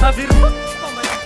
A vir pap pap mai a.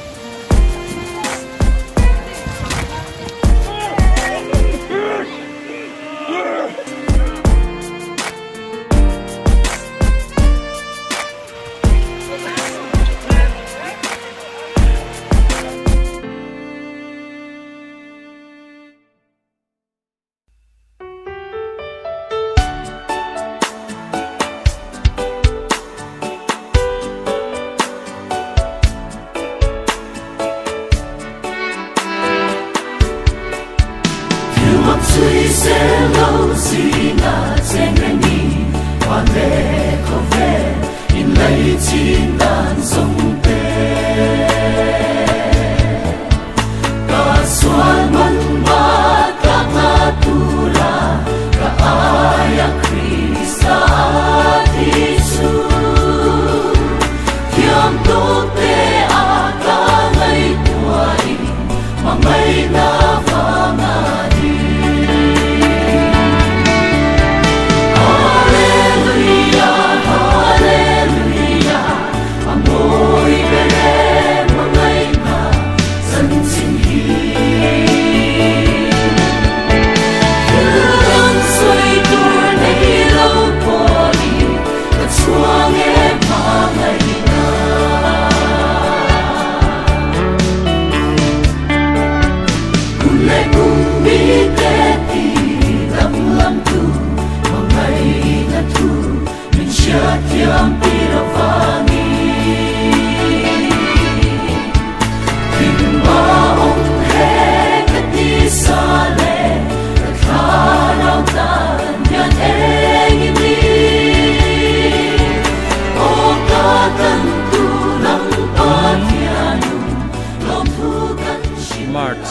March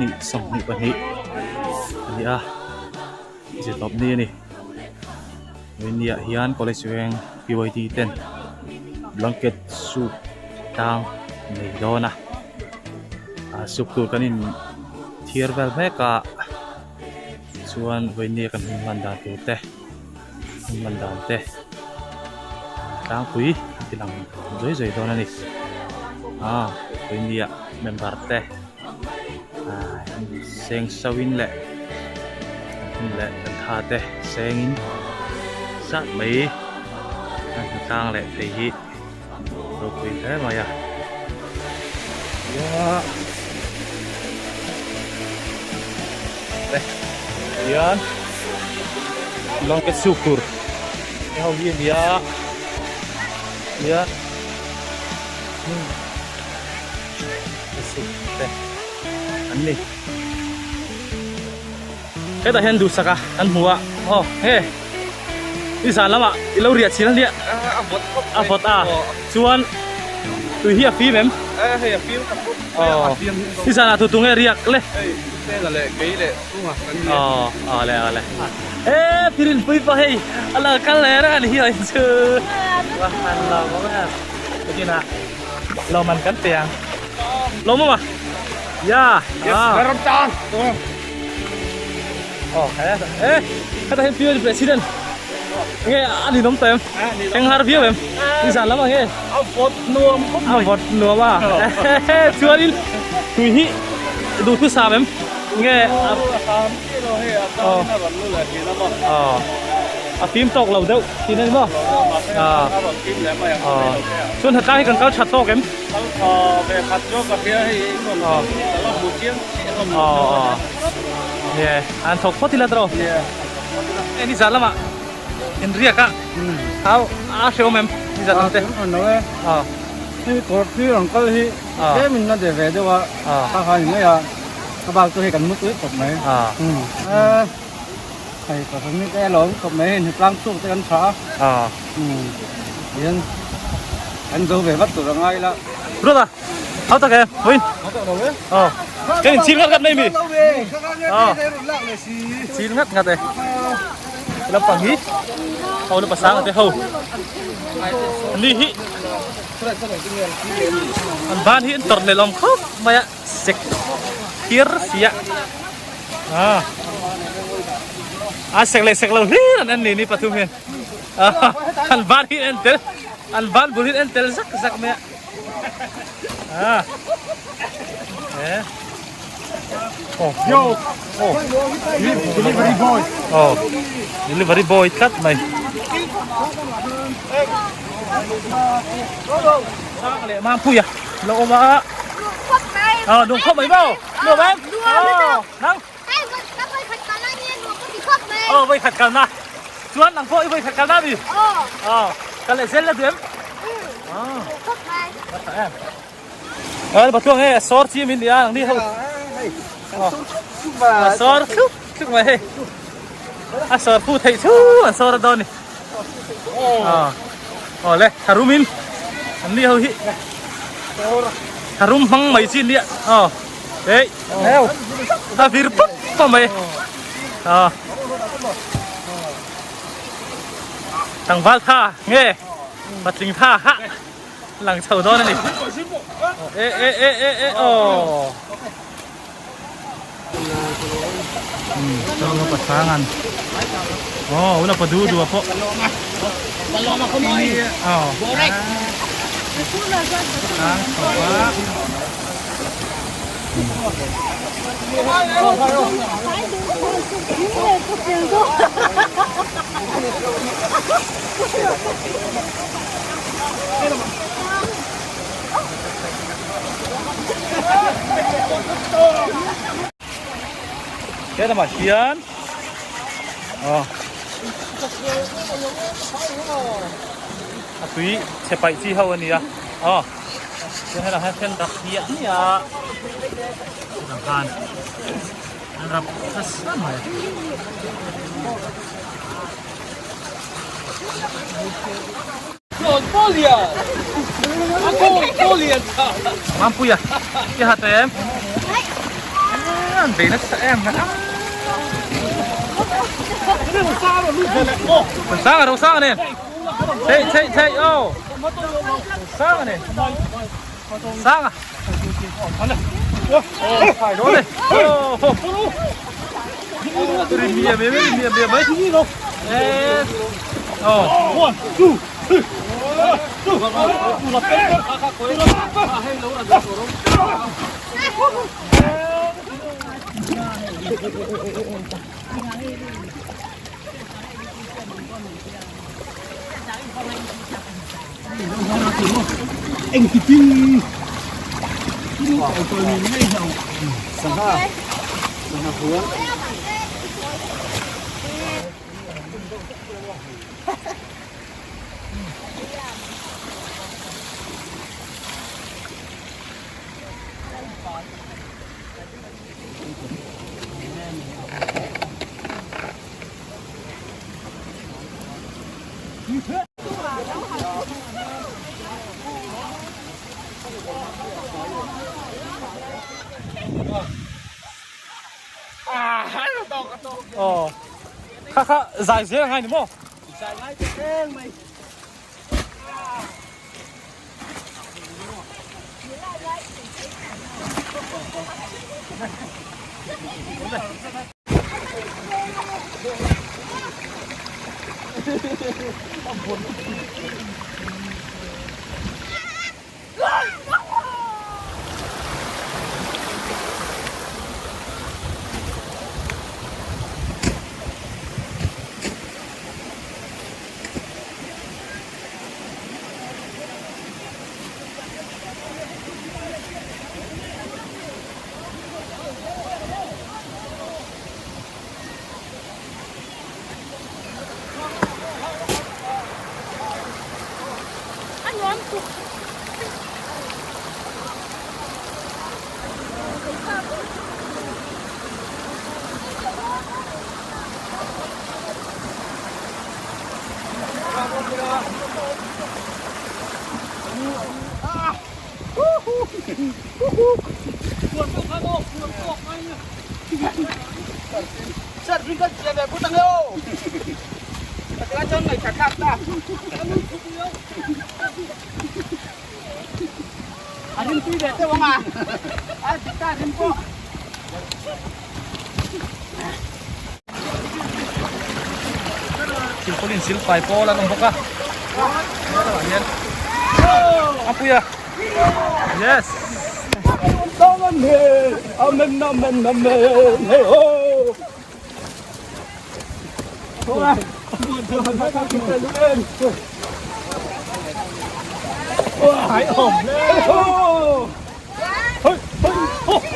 ni 18 2022 a ni a zirtawp ni a ni. Vawinia hian college veng PYD ten blanket soup tlang nei dawn a ah soup tur kan in thiar vel mek a chuan vawinia kan hun hman dan tur te hun hman dan te tlangpui a ti lang zui zui dawn a ni ah vawinia member te. Seng sauhin leh hun leh kan tha te sengin zat mai a hmu tlang leh thei hi ropui hle mai a. Hian blanket suk tur ho hi a ni a hian. Te an ni hetah hian duhsak a kan hmu a aw he i zan lamah i lo riah chhin a nia a vawt khawp a vawt a chuan tui hi a fim em hei a fim tak khawp aw i zanah tu tunge riak le hei Sela leh kei leh chhungah kan ni aw aw le aw le e phirin pui pa hei a lo kal leh reng a ni hi chu va han lo bawk a chutinah Lawman kan pe ang. Lawmawm a? Ya. Yes, ah. Tan. Oh, eh, eh. Kata hian pure president. Nge ani nom tem. Eng har viau em. Ni zan lama nge. A vot nuam khop mai. A vot nuam a. Chuan in tui hi du thu sam em. Nge a sam chi lo he a ta in a ran lu le hi na ma. Oh. A fim tawk lo deuh thin a ni maw? A fim leh mai ang Chuan hna tlang hi kan kal that tawk em? Kal tha ve khat chu ka hria hei rawn ka la hmu chiang chiah hlawm lo Nge an thawk phawt ila tawh E ni zan lamah in riak a Hau a hre awm em ni zan lam te Hei kawr tui rawn kal hi tlem in la de ve deuh a kha kha ni mai a a bak chu hei kan mu tui khawp mai Hei ka hre mit e lawm khawp mai hei hnutlang chhuk te kan tha a. Hian kan zo ve vat tur a ngai la. Ruat a hau tak e Vawiin. Hau tak lo e. Aw kan in chil ngat ngat mai mi. Aw chil ngat ngat e. Lampang hi ho na pasang ate ho. Ni hi an ban hi an tor leh lawm khawp mai a sek phiar si a. À. A sek leh sek lo hlir an en ni ni pathum hian. An van hi en tel. An ban bul in en tel zak zak mai a. Ah. Eh. Oh. Yo. Oh. Delivery boy. Oh. Delivery boy tlat mai. Sang leh mang pui a. Lo awm a. Ờ, nuam khawp mai maw? Nuam em? Ờ, nang. Ờ, voi khat kalna. Chuan nang pawh i voi khat kalna mi? Ờ, kal leh zel la duh em? Ờ. Tha em. Ờ, Patluang hei a sawr chi min nia nang ni ho. A sawr thlup thlup mai hei. A sawr phu theih chu an sawr a dawn ni. Ờ. Aw le, tharum in an ni ho hi. Tharum hmang mai chi nia. Aw. Ei. A vir pap pap mai. Aw. Tlangval tha nge patling tha ha lang chho dawn a ni. E e e e e aw. Chawlh upa sang an aw ula pa du du a pawh aw sang chho a. He lamah hian aw a tui chhe paih chi ho a ni a aw chuan helah hian then rak hiah hmiah a chutah khan an rap nasa mai. Mampuia i hat em? An bei nasa em kha. Sang a ro sang a ni. Chei chei chei o. Sang a ni. Sang a. Ro le. Ri mia mia ri mia mia mai. Eh. Oh. 1 2 3 Aw kha kha zai zel a ngai ni maw? Zai ngai te reng mai. Silpaulin silfai pawl an awm bawk a. Lamah hian a pui a yes Amen amen amen hey ho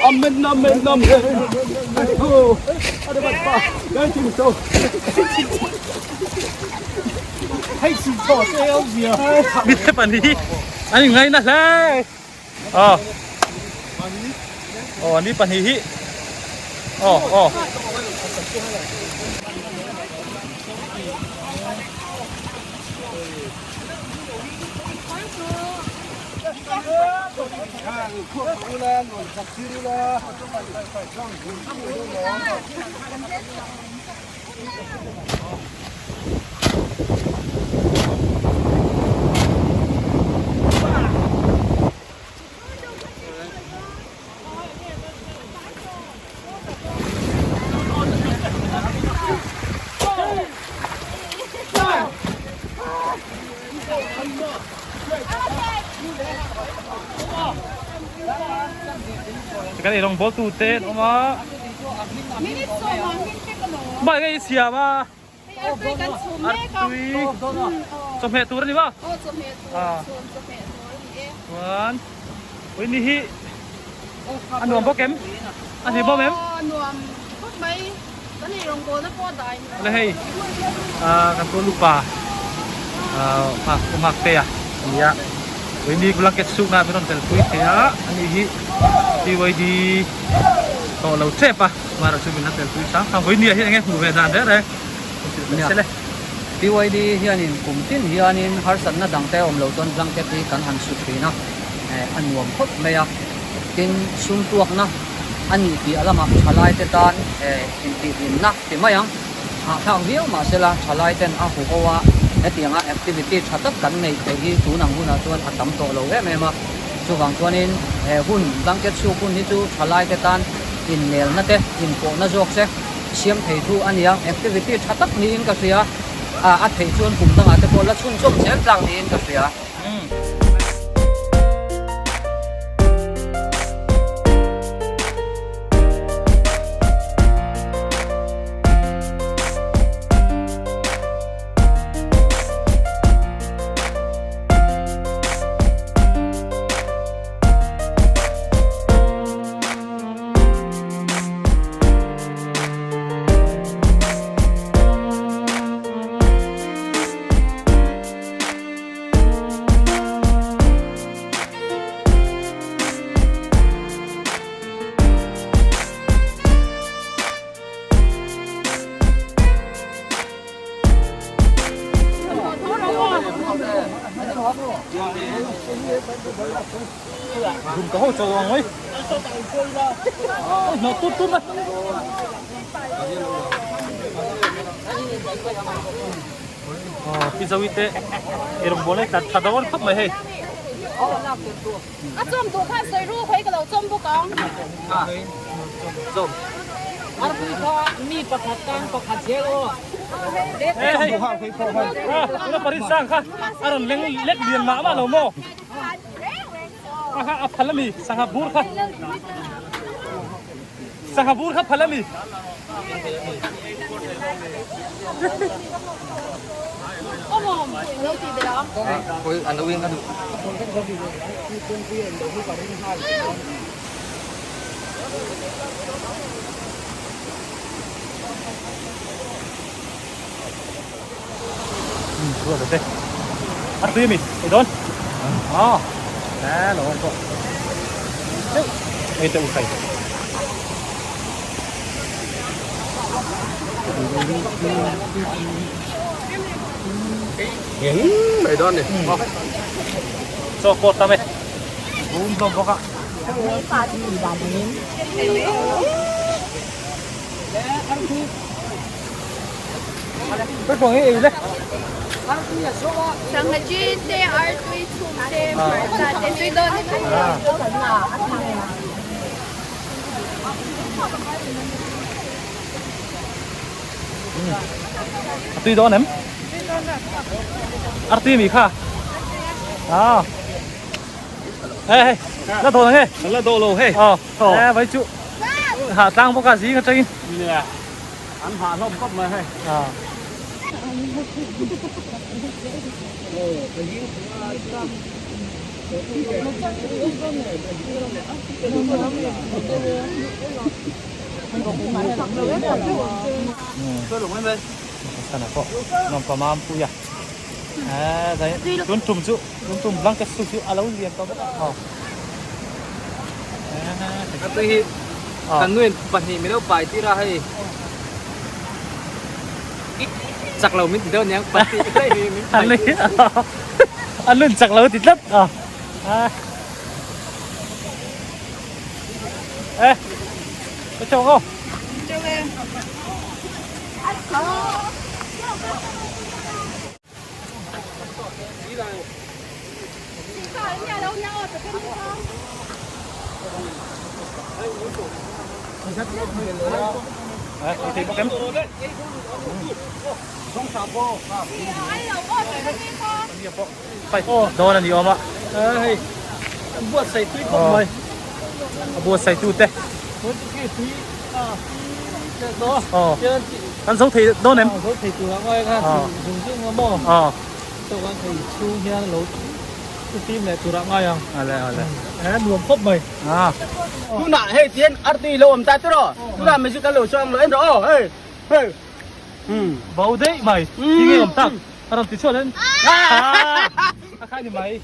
Amen amen amen hey ho Mi te pahnih an inngaina hle aw aw an ni pahnih hi aw aw. Kan ei rawng bawl tu te an awm a. Bike a insiam a. Artui chawhmeh tur a ni maw? Chuan ui ni hi a nuam bawk em? A hlim bawk em? Le hei kan tuan upa nghak te a nia ui ni blanket suk na min rawn tel pui thei a ani hi PYD tawh lo tep a. Mara chu min la tel pui sang sang. Vawinia hi enge hmuh ve dan reng reng hrilh mai se le. PYD hianin kum tin hianin harsatna dangte awm lo chuan blanket hi kan han su thin a, a nuam khawp mai a. Tin, sum tuakna a nih piah lamah thalaite tan intihhlimna ti mai ang. Hahthlak viau mahsela thalaiten a huho a, hetianga activity tha tak kan neih theih hi tun ang hunah chuan a tam tawh lo em em a. Chuvang chuanin he hun blanket suk hun hi chu thalaite tan innelna te, inpawhna zawk se siam thei thu a nia. Activity tha tak niin ka hria a, a theih chuan kum dangah te pawh la chhunchawm zel tlak niin ka hria. Dum ka ho cho ang oi. Nó tút tút mà. Pizza te erong bol ei tha dawn khawp mai hei. A chawm duh khan sawi ru khawi ka lo chawm bawk ang. Chawm. Arpui kha mi pakhat tan pakhat zel aw. Hei hei. Tuna parin sang kha a rawn leng lek lian mah mah lo maw. A kha a phal ami sangha bur kha. Sangha bur kha phal ami. A tui ami ei dawn a hello ei teh u khai. Mai dawn ni. Chaw pawh tam e. Bum hlawm bawk a. Cái ei le. Sangha chin te, artui chhum te, hmarcha te, tui dawn ni mai. A tui dawn em? Artui mi kha? À. Hey, hey, la thawh nge? La dawh lo hei. Ờ, eh vai chu. Hah tlang bawk a zing atangin. Nia. An hah hlawm khawp mai hei. À. Sana pawh nuam pa mam pui a. Eh, dai tun tum chu tun tum blanket su chu a lo lian tawh bawk a. A tui hi kan nuin pahnih min lo pai tir a hei. Chak lo min ti deuh aniang pahnih daih hi min pai tir. An nun chak lo ti tlat a. Eh, có trâu không? Trâu em. Đấy, thì có kém. Dawn a ni awm a. Hei, an buatsaih tui khawp mai. A buatsaih tu te. Kan zo thei dawn em? Zo thei tur ang ngai kha zung zung a maw? Chuan thei chhung hian lo fim leh tur ang ngai ang. Ale ale. A nuam khawp mai. Tunah hei tian artui lo awm ta tur aw. Tunah music kan lo chuang lo en rawh aw hei hei. Bo daih mai. Tinge awm tak. A rawn ti chhuah dawn. A khai ni mai.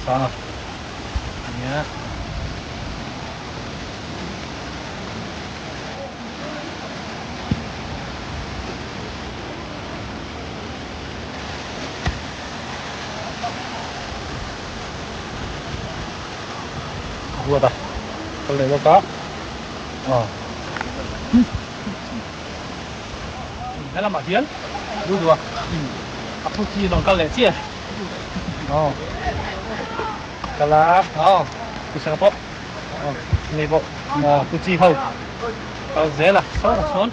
Sang a nia. Ruat a kal leh lawk a aw helamah hian lu duh a a phut hi rawn kal leh chiah aw kal a aw puisa pawh aw nei pawh aw kuchi ho kal zel a sawn a sawn.